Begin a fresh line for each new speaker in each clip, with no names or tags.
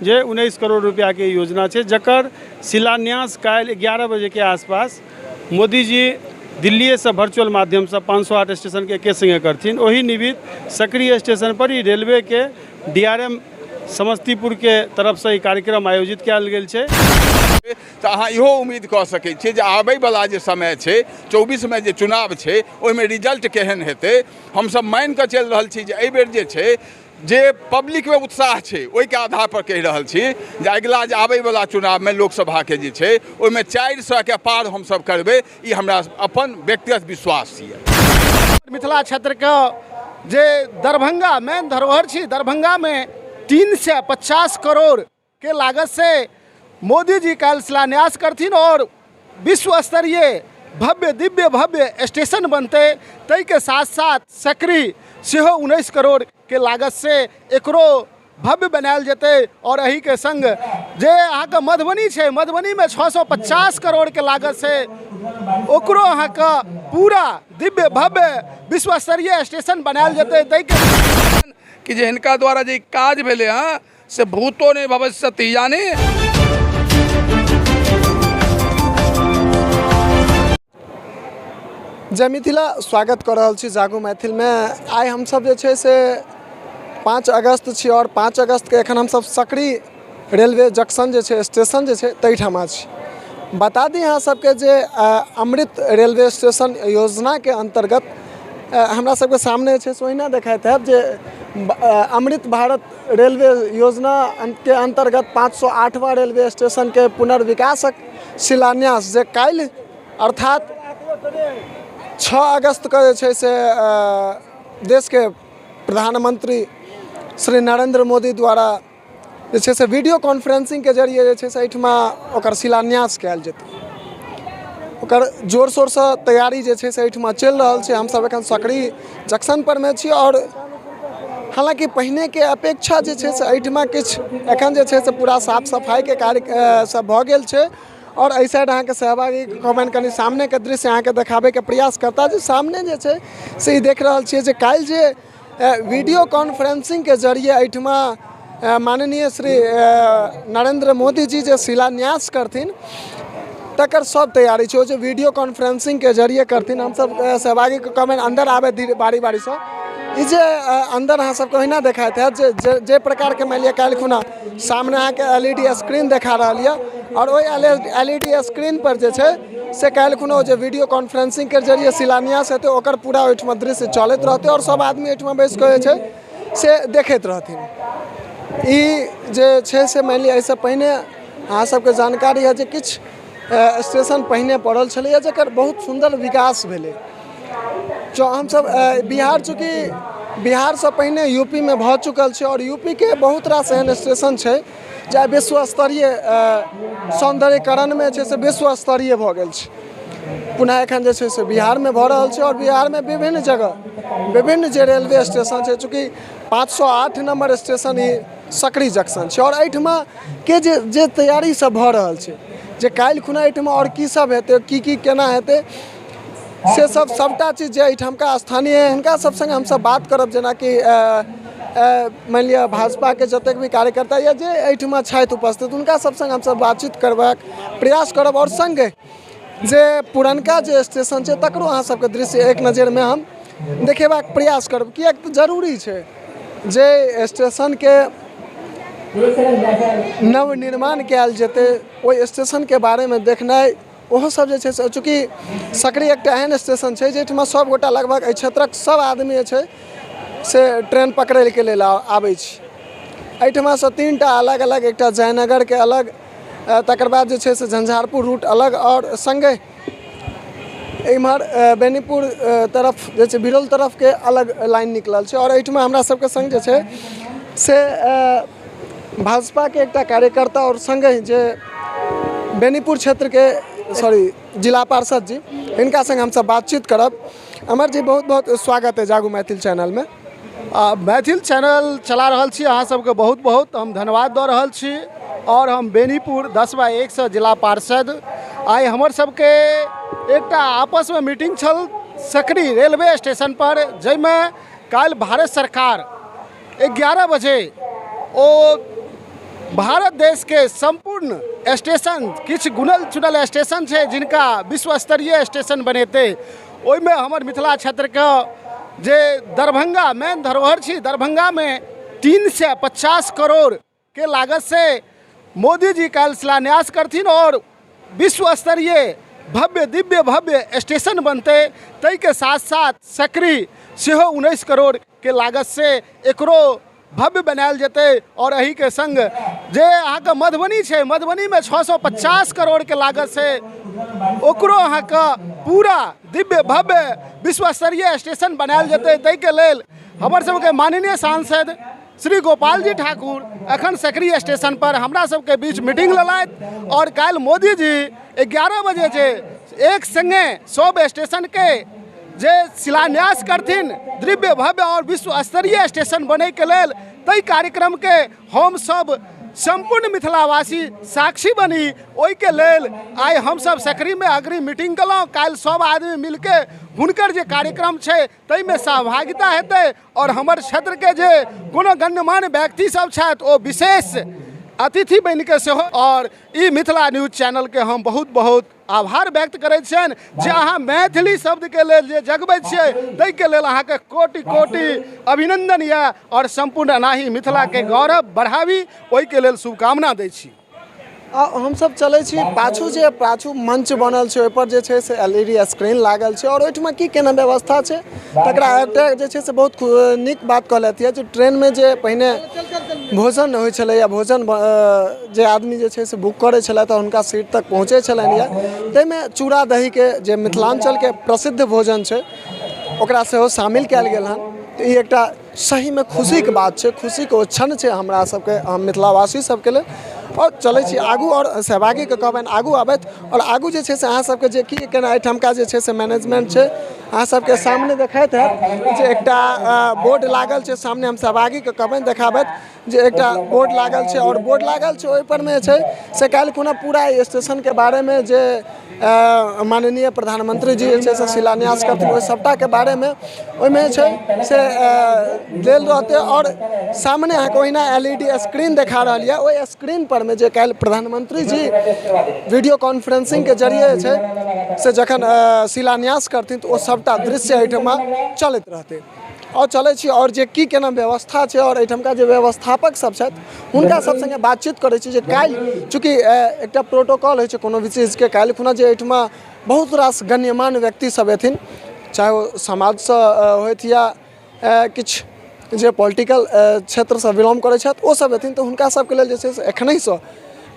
जे 19 करोड़ रुपैआके योजना छै, जकर शिलान्यास काल्हि 11 बजेके आसपास मोदीजी दिल्लीएसँ वर्चुअल माध्यमसँ 508 स्टेशनके एके सङ्गे करथिन। ओहि निमित्त सकरी स्टेशन पर ई रेलवेके DRM समस्तीपुरके तरफसँ ई कार्यक्रम आयोजित कयल गेल छै।
तऽ अहाँ इहो उम्मीद कऽ सकै छियै जे आबैवला जे समय छै, 24मे जे चुनाव छै, ओहिमे रिजल्ट केहन हेतै। हमसब मानिकऽ चलि रहल छी जे एहिबेर जे छै, जे पब्लिकमे उत्साह छै, ओहिके आधारपर कहि रहल छी जे अगिला जे आबैवला चुनावमे लोकसभाके जे छै, ओहिमे 400के पार हमसब करबै। ई हमरा अपन व्यक्तिगत विश्वास यऽ।
मिथिला क्षेत्रके जे दरभंगा मेन धरोहर छी, दरभंगामे 350 करोड़ के लागत से मोदी जी काल्हि शिलान्यास करथिन और विश्व स्तरीय भव्य दिव्य भव्य स्टेशन बनतै। ताहिके साथ साथ सकरी सेहो 19 करोड़ के लागत से एकरो भव्य बनायल जेतै। और एहिके संग जे अहाँके मधुबनी छै, मधुबनीमे 650 करोड़ के लागत से ओकरो अहाँके पूरा दिव्य भव्य विश्व स्तरीय स्टेशन बनायल जेतै। ताहिके
कि जे हिनका द्वारा जे काज भेलै हँ से भूतो नहि भविष्यति, यानी
जय मिथिला। स्वागत कऽ रहल छी जागू मैथिलमे। आइ हमसब जे छै से 5 अगस्त छी आओर 5 अगस्तके एखन हमसब सकरी रेलवे जंक्शन जे छै, स्टेशन जे छै, ताहिठमा छी। बता दी अहाँ सबके जे अमृत रेलवे स्टेशन योजनाके अन्तर्गत हमरा सबके सामने जे छै से ओहिना देखाइत हैत जे अमृत भारत रेलवे योजना के अन्तर्गत 508वाँ रेलवे स्टेशनके पुनर्विकासक शिलान्यास जे काल्हि अर्थात 6 अगस्तके जे छै से देशके प्रधानमन्त्री श्री नरेन्द्र मोदी द्वारा जे छै से वीडियो कॉन्फ्रेंसिंगके जरिए जे छै से एहिठमा ओकर शिलान्यास कयल जेतै, ओकर जोर शोरसँ तैयारी जे छै से एहिठमा चलि रहल छै। हमसभ एखन सकरी जंक्शन परमे छी आओर हालाँकि पहिनेके अपेक्षा जे छै से एहिठमा किछु एखन जे छै से पूरा साफ सफाइके कार्य सब भऽ गेल छै। आओर एहि साइड अहाँके सहभागी कहबनि कनि सामनेके दृश्य अहाँके देखाबैके प्रयास करता जे सामने जे छै से ई देख रहल छियै जे काल्हि जे वीडियो कॉन्फ्रेंसिंगके जरिए एहिठमा माननीय श्री नरेन्द्र मोदी जी जे शिलान्यास करथिन, तकर सब तैयारी छै। ओ जे वीडियो कॉन्फ्रेंसिंगके जरिए करथिन, हमसब सहभागीके कहबनि अन्दर आबै धीरे बारी बारीसँ। ई जे अन्दर अहाँ सबके ओहिना देखाइत हैत जे जे प्रकारके मानि लिअ काल्हि खुना सामने अहाँके LED screen देखा रहल यऽ आओर ओहि LED screen पर जे छै से काल्हि खुना ओ जे वीडियो कॉन्फ्रेंसिंगके जरिए शिलान्यास हेतै, ओकर पूरा ओहिठमा दृश्य चलैत रहतै आओर सब आदमी एहिठमा बैस कऽ जे छै से देखैत रहथिन। ई जे छै से मानि लिअ एहिसँ पहिने अहाँ सबके जानकारी हैत जे किछु स्टेशन पहिने पड़ल छलैए, जकर बहुत सुन्दर विकास भेलै। जँ हमसब बिहार, चूँकि बिहारसँ पहिने यूपीमे भऽ चुकल छै आओर यूपीके बहुत रास एहन स्टेशन छै जे आइ विश्व स्तरीय सौन्दर्यकरणमे छै से विश्व स्तरीय भऽ गेल छै। पुनः एखन जे छै से बिहारमे भऽ रहल छै आओर बिहारमे विभिन्न जगह विभिन्न जे रेलवे स्टेशन छै, चूँकि 508 नम्बर स्टेशन ई सकरी जंक्शन छै आओर एहिठमा के जे जे तैयारी सब भऽ रहल छै जे काल्हि खुना एहिठमा आओर की सब हेतै, की की केना हेतै, से सब सबटा चीज जे एहिठामका स्थानीय हुनका सब सङ्गे हमसब बात करब। जेनाकि मानि लिअ भाजपाके जतेक भी कार्यकर्ता या जे एहिठमा छथि उपस्थित, हुनका सब सङ्गे हमसब बातचीत करबाक प्रयास करब आओर सङ्गे जे पुरनका जे स्टेशन छै, तकरो अहाँ सबके दृश्य एक नजरिमे हम देखेबाक प्रयास करब, किएक तऽ जरूरी छै जे स्टेशनके नवनिर्माण कयल जेतै, ओहि स्टेशनके बारेमे देखनाइ ओहो सब जे छै से। चूँकि सकरी एकटा एहन स्टेशन छै जाहिठमा सब गोटा, लगभग एहि क्षेत्रक सब आदमी जे छै से ट्रेन पकड़ैके लेल आबै छै। एहिठमासँ 3टा अलग अलग, एकटा जयनगरके अलग, तकर बाद जे छै से झंझारपुर रूट अलग आओर सङ्गे एम्हर बेनीपुर तरफ जे छै, बिरौल तरफके अलग लाइन निकलल छै। आओर एहिठमा हमरा सबके सङ्ग जे छै से भाजपाके एकटा कार्यकर्ता आओर सङ्गहि जे बेनीपुर क्षेत्रके, सॉरी, जिला पार्षद जी, हिनका सङ्ग हमसब बातचीत करब। अमर जी, बहुत बहुत स्वागत है जागू मैथिल चैनलमे।
मैथिल चैनल चला रहल छी अहाँ सबके बहुत बहुत हम धन्यवाद दऽ रहल छी। आओर हम बेनीपुर 10/1सँ जिला पार्षद। आइ हमर सबके एकटा आपसमे मीटिंग छल सकरी रेलवे स्टेशन पर, जाहिमे काल्हि भारत सरकार 11 बजे ओ भारत देशके सम्पूर्ण स्टेशन, किछु गुनल चुनल स्टेशन छै जिनका विश्व स्तरीय स्टेशन बनेतै। ओहिमे हमर मिथिला क्षेत्रके जे दरभंगा मेन धरोहर छी, दरभंगामे 350 करोड़के लागतसँ मोदी जी काल्हि शिलान्यास करथिन आओर विश्व स्तरीय भव्य दिव्य भव्य स्टेशन बनतै। ताहिके साथ साथ सकरी सेहो 19 करोड़के लागतसँ एकरो भव्य बनायल जेतै। आओर एहिके सङ्ग जे अहाँके मधुबनी छै, मधुबनीमे 650 करोड़के लागतसँ ओकरो अहाँके पूरा दिव्य भव्य विश्व स्तरीय स्टेशन बनायल जेतै। ताहिके लेल हमर सबके माननीय सांसद श्री गोपालजी ठाकुर एखन सकरी स्टेशन पर हमरा सबके बीच मीटिंग लेलथि आओर काल्हि मोदीजी 11 बजे जे एक सङ्गे सब स्टेशनके जे शिलान्यास करथिन, दिव्य भव्य आओर विश्व स्तरीय स्टेशन बनैके लेल। ताहि कार्यक्रमके हमसब सम्पूर्ण मिथिलावासी साक्षी बनी, ओहिके लेल आइ हमसब सकरीमे अग्रिम मीटिंग केलहुँ। काल्हि सब आदमी मिलके हुनकर जे कार्यक्रम छै ताहिमे सहभागिता हेतै आओर हमर क्षेत्रके जे कोनो गण्यमान्य व्यक्ति सब छथि ओ विशेष अतिथि बनिके सेहो। आओर ई मिथिला न्यूज चैनलके हम बहुत बहुत आभार व्यक्त करै छियनि जे अहाँ मैथिली शब्दके लेल जे जगबै छियै ताहिके लेल अहाँके कोटि कोटि अभिनन्दन यऽ आओर सम्पूर्ण एनाही मिथिलाके गौरव बढ़ाबी, ओहिके लेल शुभकामना दै छी।
आ हमसब चलै छी पाछू, जे पाछू मंच बनल छै ओहिपर जे छै से एल ई डी स्क्रीन लागल छै आओर ओहिठमा की केना व्यवस्था छै तकरा एकटा जे छै से बहुत नीक बात कहलथि यऽ जे ट्रेनमे जे पहिने भोजन होइ छलैए, भोजन जे आदमी जे छै से बुक करै छलथि तऽ हुनका सीट तक पहुँचै छलनि यऽ, ताहिमे चूड़ा दहीके जे मिथिलाञ्चलके प्रसिद्ध भोजन छै ओकरा सेहो शामिल कयल गेल हँ। तऽ ई एकटा सहीमे खुशीके बात छै, खुशीके ओ क्षण छै हमरा सबके, हम मिथिलावासी सबके लेल। आओर चलै छी आगू आओर सहभागीके कहबनि आगू आबथि आओर आगू जे छै से अहाँ सबके जे की केना एहिठामका जे छै से मैनेजमेंट छै अहाँ सबके सामने देखैत हैत जे एकटा बोर्ड लागल छै सामने। हम सहभागीके कहबनि देखाबथि जे एकटा बोर्ड लागल छै आओर बोर्ड लागल छै ओहिपर मे छै से काल्हि खुना पूरा स्टेशनके बारेमे जे माननीय प्रधानमंत्री जी जे छै से शिलान्यास करथिन, ओहि सभटाके बारेमे ओहिमे जे छै से देल रहतै। आओर सामने अहाँके ओहिना एल ई डी स्क्रीन देखा रहल यऽ। ओहि स्क्रीन पर मे जे काल्हि प्रधानमंत्री जी वीडियो कॉन्फ्रेंसिंगके जरिए जे छै से जखन शिलान्यास करथिन तऽ ओ सभटा दृश्य एहिठमा चलैत रहतै। आओर चलै छी आओर जे की केना व्यवस्था छै आओर एहिठमका जे व्यवस्थापक सब छथि हुनका सब सङ्गे बातचीत करै छी जे काल्हि चूँकि एकटा प्रोटोकॉल होइ छै कोनो भी चीजके, काल्हि खुना जे एहिठमा बहुत रास गण्यमान्य व्यक्ति सब एथिन, चाहे ओ समाजसँ होथि या किछु जे पोलिटिकल क्षेत्रसँ बिलोंग करै छथि ओ सब एथिन, तऽ हुनका सबके लेल जे छै से एखनहिसँ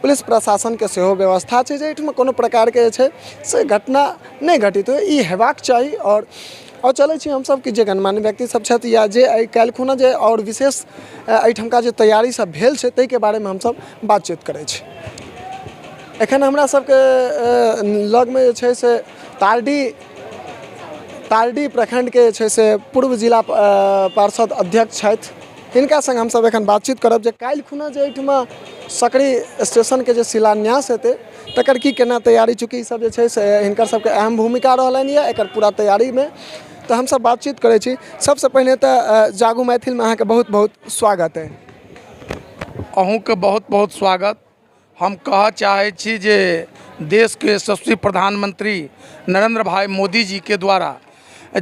पुलिस प्रशासनके सेहो व्यवस्था छै जे एहिठमा कोनो प्रकारके जे छै से घटना नहि घटित होइ, ई हेबाक चाही। आओर चलै छी हमसब कि जे गणमान्य व्यक्ति सब छथि या जे आइ काल्हि खुना जे आओर विशेष एहिठमका जे तैयारी सब भेल छै ताहिके बारेमे हमसब बातचीत करै छी। एखन हमरा सबके लगमे जे छै से तारडी तारडी प्रखण्डके जे छै से पूर्व जिला पार्षद अध्यक्ष छथि, हिनका सङ्ग हमसब एखन बातचीत करब जे काल्हि खुना जे एहिठमा सकरी स्टेशनके जे शिलान्यास हेतै तकर की केना तैयारी। चूँकि ईसब जे छै से हिनकर सबके अहम भूमिका रहलनि यऽ एकर पूरा तैयारीमे, तऽ हमसब बातचीत करै छी। सबसँ पहिने तऽ जागू मैथिलमे अहाँके बहुत बहुत स्वागत अइ।
अहूँके बहुत बहुत स्वागत। हम कहऽ चाहै छी जे देशके यशस्वी प्रधानमंत्री नरेंद्र भाई मोदी जीके द्वारा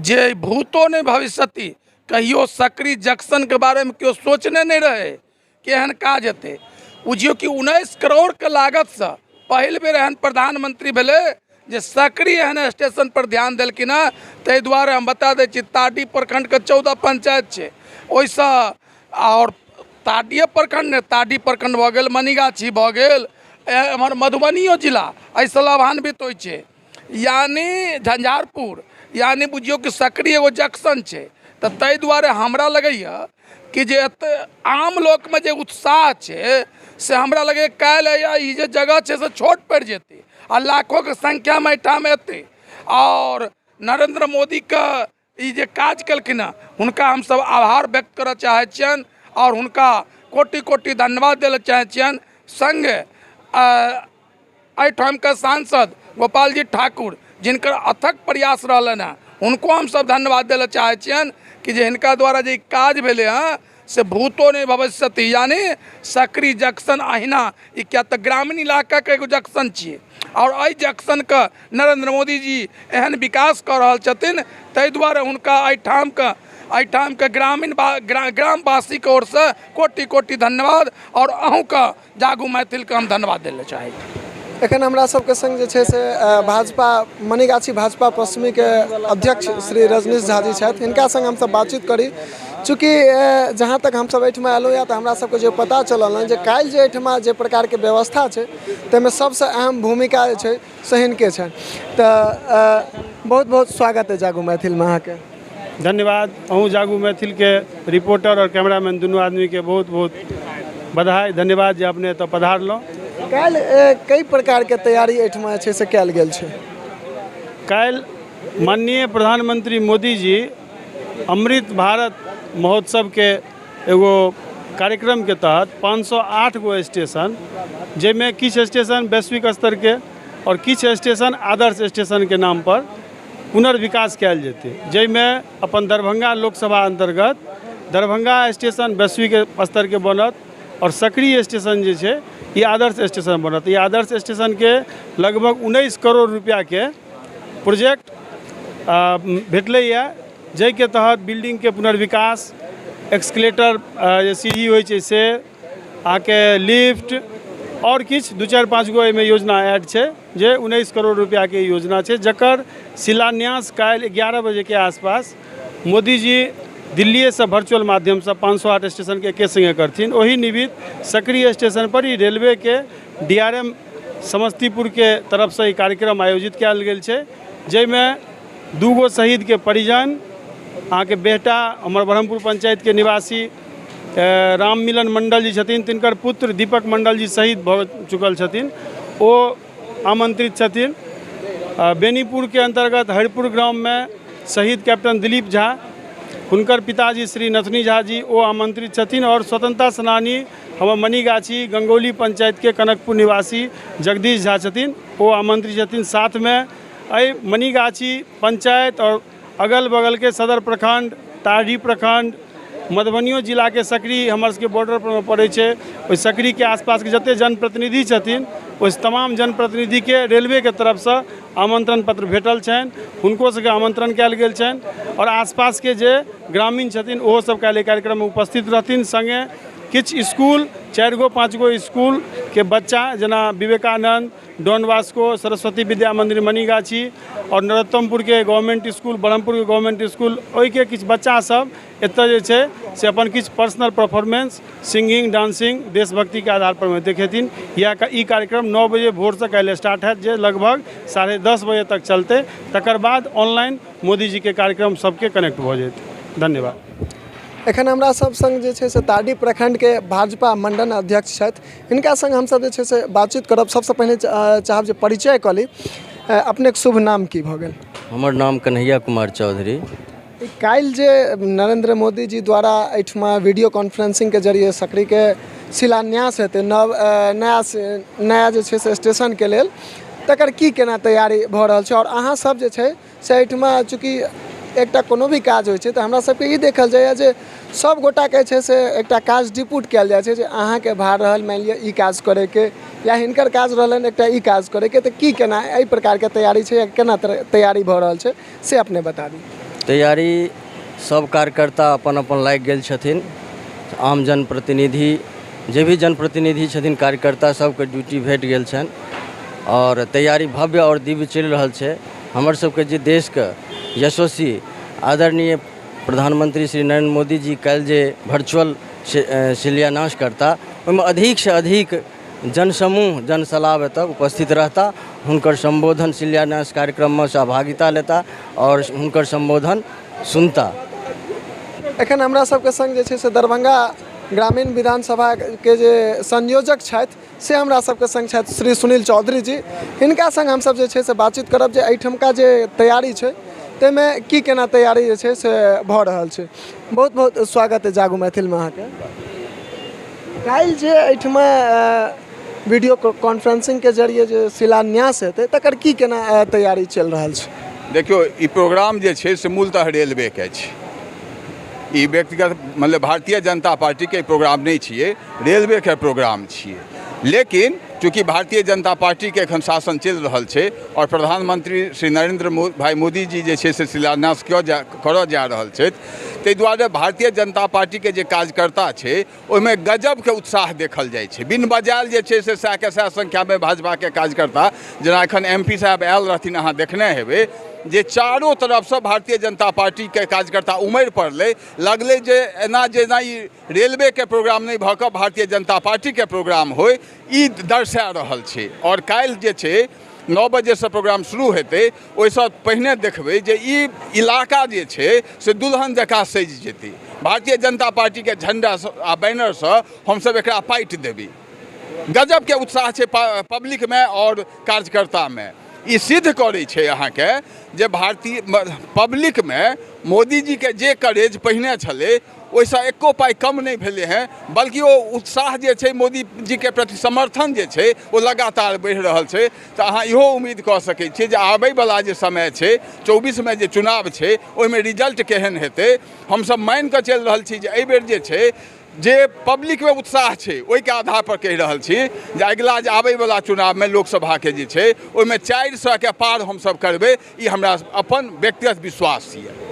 जे भूतो नहि भविष्यति, कहियो सकरी जंक्शनके बारेमे केओ सोचने नहि रहै कि एहन काज हेतै। बुझियौ कि 19 करोड़के लागतसँ पहिल बेर एहन प्रधानमंत्री भेलै जे सकरी एहन स्टेशन पर ध्यान देलखिन हँ। ताहि दुआरे हम बता दै छी, ताडी प्रखंडके 14 पंचायत छै ओहिसँ, आओर ताडिये प्रखंड नहि, ताडी प्रखंड भऽ गेल, मनीगाछी भऽ गेल, एम्हर मधुबनियो जिला एहिसँ लाभान्वित होइ छै, यानि झंझारपुर, यानि बुझियौ कि सकरी एगो जंक्शन छै। तऽ ताहि दुआरे हमरा लगैए कि जे एतऽ आम लोकमे जे उत्साह छै से हमरा लगैए काल्हि ई जे जगह छै से छोट पड़ि जेतै आ लाखोके संख्यामे एहिठाम एतै। आओर नरेन्द्र मोदीके ई जे काज केलखिन हँ हुनका हमसभ आभार व्यक्त करऽ चाहै छियनि आओर हुनका कोटि कोटि धन्यवाद दै लए चाहै छियनि। सङ्गे एहिठामके सांसद गोपालजी ठाकुर, जिनकर अथक प्रयास रहलनि हँ, हुनको हमसभ धन्यवाद दै लए चाहै छियनि कि जे हिनका द्वारा जे ई काज भेलै हँ। से भूतो नहि भविष्यति। यानी सकरी जंक्शन अहिना ई किया तऽ ग्रामीण इलाकाके एगो जंक्शन छियै आओर एहि जंक्शनके नरेन्द्र मोदी जी एहन विकास कऽ रहल छथिन, ताहि दुआरे हुनका एहिठामके ग्रामीण ग्रामवासीके ओरसँ कोटि कोटि धन्यवाद आओर अहूँके जागू मैथिलके हम धन्यवाद दै लए चाहै छी।
एखन हमरा सबके संग जे छै से भाजपा मनीगाछी भाजपा पश्चिमीके अध्यक्ष श्री रजनीश झा जी छथि, हिनका संग हमसब बातचीत करी। चूँकि जहाँ तक हमसब एहिठमा एलहुँ या तऽ हमरा सबके जे पता चलल हँ जे काल्हि जे एहिठमा जे प्रकारके व्यवस्था छै ताहिमे सबसँ अहम भूमिका जे छै से हिनके छनि। तऽ बहुत बहुत स्वागत अइ जागू मैथिलमे अहाँके।
धन्यवाद। अहूँ जागू मैथिलके रिपोर्टर आओर कैमरामैन दुनू आदमीके बहुत बहुत बधाई, धन्यवाद जे अपने एतऽ पधारलहुँ।
काल्हि कई प्रकारके तैयारी एहिठमा जे छै से कयल गेल छै।
काल्हि माननीय प्रधानमंत्री मोदी जी अमृत भारत महोत्सवके एगो कार्यक्रमके तहत 508 गो स्टेशन, जाहिमे किछु स्टेशन वैश्विक स्तरके आओर किछु स्टेशन आदर्श स्टेशनके नामपर पुनर्विकास कयल जेतै, जाहिमे अपन दरभंगा लोकसभा अन्तर्गत दरभंगा स्टेशन वैश्विक स्तरके बनत आओर सकरी स्टेशन जे छै ई आदर्श स्टेशन बनत। ई आदर्श स्टेशनके लगभग 19 करोड़ रुपैआके प्रोजेक्ट भेटलैए, जाहिके तहत बिल्डिंगके पुनर्विकास, एक्सकेलेटर जे सीढ़ी होइ छै से, अहाँके लिफ्ट आओर किछु 2 4 5 गो एहिमे योजना ऐड छै, जे 19 करोड़ रुपैआके योजना छै, जकर शिलान्यास काल्हि 11 बजेके आसपास मोदी जी दिल्लीएसँ वर्चुअल माध्यमसँ 508 स्टेशनके एके सङ्गे करथिन। ओहि निमित्त सकरी स्टेशन पर ई रेलवेके DRM समस्तीपुरके तरफसँ ई कार्यक्रम आयोजित कयल गेल छै, जाहिमे 2 गो शहीदके परिजन, अहाँके बेटा हमर ब्रह्मपुर पंचायतके निवासी राम मिलन मंडल जी छथिन, तिनकर पुत्र दीपक मंडल जी शहीद भऽ चुकल छथिन, ओ आमंत्रित छथिन। बेनीपुरके अंतर्गत हरिपुर ग्राममे शहीद कैप्टन दिलीप झा, हुनकर पिताजी श्री नथनी झा जी, ओ आमंत्रित छथिन। और स्वतंत्रता सेनानी हमर मनीगाछी गंगौली पंचायतके कनकपुर निवासी जगदीश झा छथिन, ओ आमंत्रित छथिन। साथमे एहि मनीगाछी पंचायत और अगल बगलके सदर प्रखंड, तारी प्रखंड, मधुबनियो जिलाके सकरी हमर सबके बॉर्डर पर पड़ै छै, ओहि सकरीके आसपासके जते जनप्रतिनिधि छथिन ओहि तमाम जनप्रतिनिधिके रेलवेके तरफसँ आमंत्रण पत्र भेटल छनि, हुनको सबके आमंत्रण कयल गेल छनि। और आसपासके जे ग्रामीण छथिन ओहो सब काल्हि कार्यक्रममे उपस्थित रहथिन। सङ्गे किछु स्कूल, 4 गो 5 गो स्कूलके बच्चा जेना विवेकानंद, डॉन वास्को, सरस्वती विद्या मंदिर मनीगाछी और नरोत्तमपुरके गवर्नमेंट स्कूल, ब्रह्मपुरके गवर्नमेंट स्कूल, ओहिके किछु बच्चा सब एतऽ जे छै से अपन किछु पर्सनल परफॉर्मेंस, सिंगिंग, डांसिंग देशभक्तिके आधार पर मे देखेथिन। ई कार्यक्रम 9 बजे भोरसँ काल्हि स्टार्ट हैत, जे लगभग 10:30 बजे तक चलतै। तकर बाद ऑनलाइन मोदी जीके कार्यक्रम सबके कनेक्ट भऽ जेतै। धन्यवाद।
एखन हमरा सब संग जे छै से तारडीह प्रखंडके भाजपा मंडल अध्यक्ष छथि, हिनका संग हमसब जे छै से बातचीत करब। सबसँ पहिने चाहब जे परिचय कऽ ली। अपनेके शुभ नाम की भऽ गेल?
हमर नाम कन्हैया कुमार चौधरी।
काल्हि जे नरेंद्र मोदी जी द्वारा एहिठमा वीडियो कॉन्फ्रेंसिंगके जरिए सकरीके शिलान्यास हेतै नया जे छै से स्टेशनके लेल, तकर की केना तैयारी भऽ रहल छै? और अहाँ सब जे छै से एहिठमा चूँकि एकटा कोनो भी काज होइ छै तऽ हमरा सबके ई देखल जाइए जे सब गोटाके छै से एकटा काज डिप्यूट कयल जाइ छै जे अहाँके भार रहल मानि लिअ ई काज करैके या हिनकर काज रहलनि एकटा ई काज करैके, तऽ की केना एहि प्रकारके तैयारी छै या केना तैयारी भऽ रहल छै से अपने बता दी।
तैयारी सब कार्यकर्ता अपन अपन लागि गेल छथिन। आम जनप्रतिनिधि जे भी जनप्रतिनिधि छथिन कार्यकर्ता सबके ड्यूटी भेट गेल छनि और तैयारी भव्य और दिव्य चलि रहल छै। हमर सबके जे देशके यशस्वी आदरणीय प्रधानमंत्री श्री नरेंद्र मोदी जी काल्हि जे वर्चुअल शिलान्यास करता ओहिमे अधिकसँ अधिक जनसमूह जनसलाब एतऽ उपस्थित रहता, हुनकर सम्बोधन शिलान्यास कार्यक्रममे सहभागिता लेता और हुनकर सम्बोधन सुनता।
एखन हमरा सबके संग जे छै से दरभंगा ग्रामीण विधानसभाके जे संयोजक छथि से हमरा सबके संग छथि श्री सुनील चौधरी जी। हिनका संग हमसब जे छै से बातचीत करब जे एहिठमका जे तैयारी छै ताहिमे की केना तैयारी जे छै से भऽ रहल छै। बहुत बहुत स्वागत है जागू मैथिलमे अहाँके। काल्हि जे एहिठमा वीडियो कॉन्फ्रेंसिंगके जरिए जे शिलान्यास हेतै तकर की केना तैयारी चलि रहल छै?
देखियौ, ई प्रोग्राम जे छै से मूलतः रेलवेके छै। ई व्यक्तिगत मतलब भारतीय जनता पार्टीके प्रोग्राम नहि छियै, रेलवेके प्रोग्राम छियै। लेकिन चूँकि भारतीय जनता पार्टीके एखन शासन चलि रहल छै आओर प्रधानमंत्री श्री नरेन्द्र भाई मोदी जी जे छै से शिलान्यास करऽ जा रहल छथि, ताहि दुआरे भारतीय जनता पार्टीके जे कार्यकर्ता छै ओहिमे गजबके उत्साह देखल जाइ छै। बिन बजायल जे छै से सएके सए संख्यामे भाजपाके कार्यकर्ता, जेना एखन MP साहब आयल रहथिन, अहाँ देखने हेबै जे चारो तरफसँ भारतीय जनता पार्टीके कार्यकर्ता उमड़ि पड़लै। लगलै जे एना जेना ई रेलवेके प्रोग्राम नहि भऽ कऽ भारतीय जनता पार्टीके प्रोग्राम होइ, ई दर्शा रहल छै। आओर काल्हि जे छै 9 बजेसँ प्रोग्राम शुरू हेतै, ओहिसँ पहिने देखबै जे ई इलाका जे छै से दुल्हन जकाँ सजि जेतै। भारतीय जनता पार्टीके झण्डा आ बैनरसँ हमसब एकरा पाटि देबै। गजबके उत्साह छै पब्लिकमे आओर कार्यकर्तामे। ई सिद्ध करै छै अहाँके जे भारतीय पब्लिकमे मोदीजीके जे करेज पहिने छलै ओहिसँ एको पाइ कम नहि भेलै हँ, बल्कि ओ उत्साह जे छै मोदीजीके प्रति समर्थन जे छै ओ लगातार बढ़ि रहल छै। तऽ अहाँ इहो उम्मीद कऽ सकै छियै जे आबैवला जे समय छै, 24मे जे चुनाव छै ओहिमे रिजल्ट केहन हेतै। हमसब मानिकऽ चलि रहल छी जे एहिबेर जे छै जे पब्लिकमे उत्साह छै ओहिके आधारपर कहि रहल छी जे अगिला जे आबैवला चुनावमे लोकसभाके जे छै ओहिमे 400के पार हमसब करबै। ई हमरा अपन व्यक्तिगत विश्वास यऽ।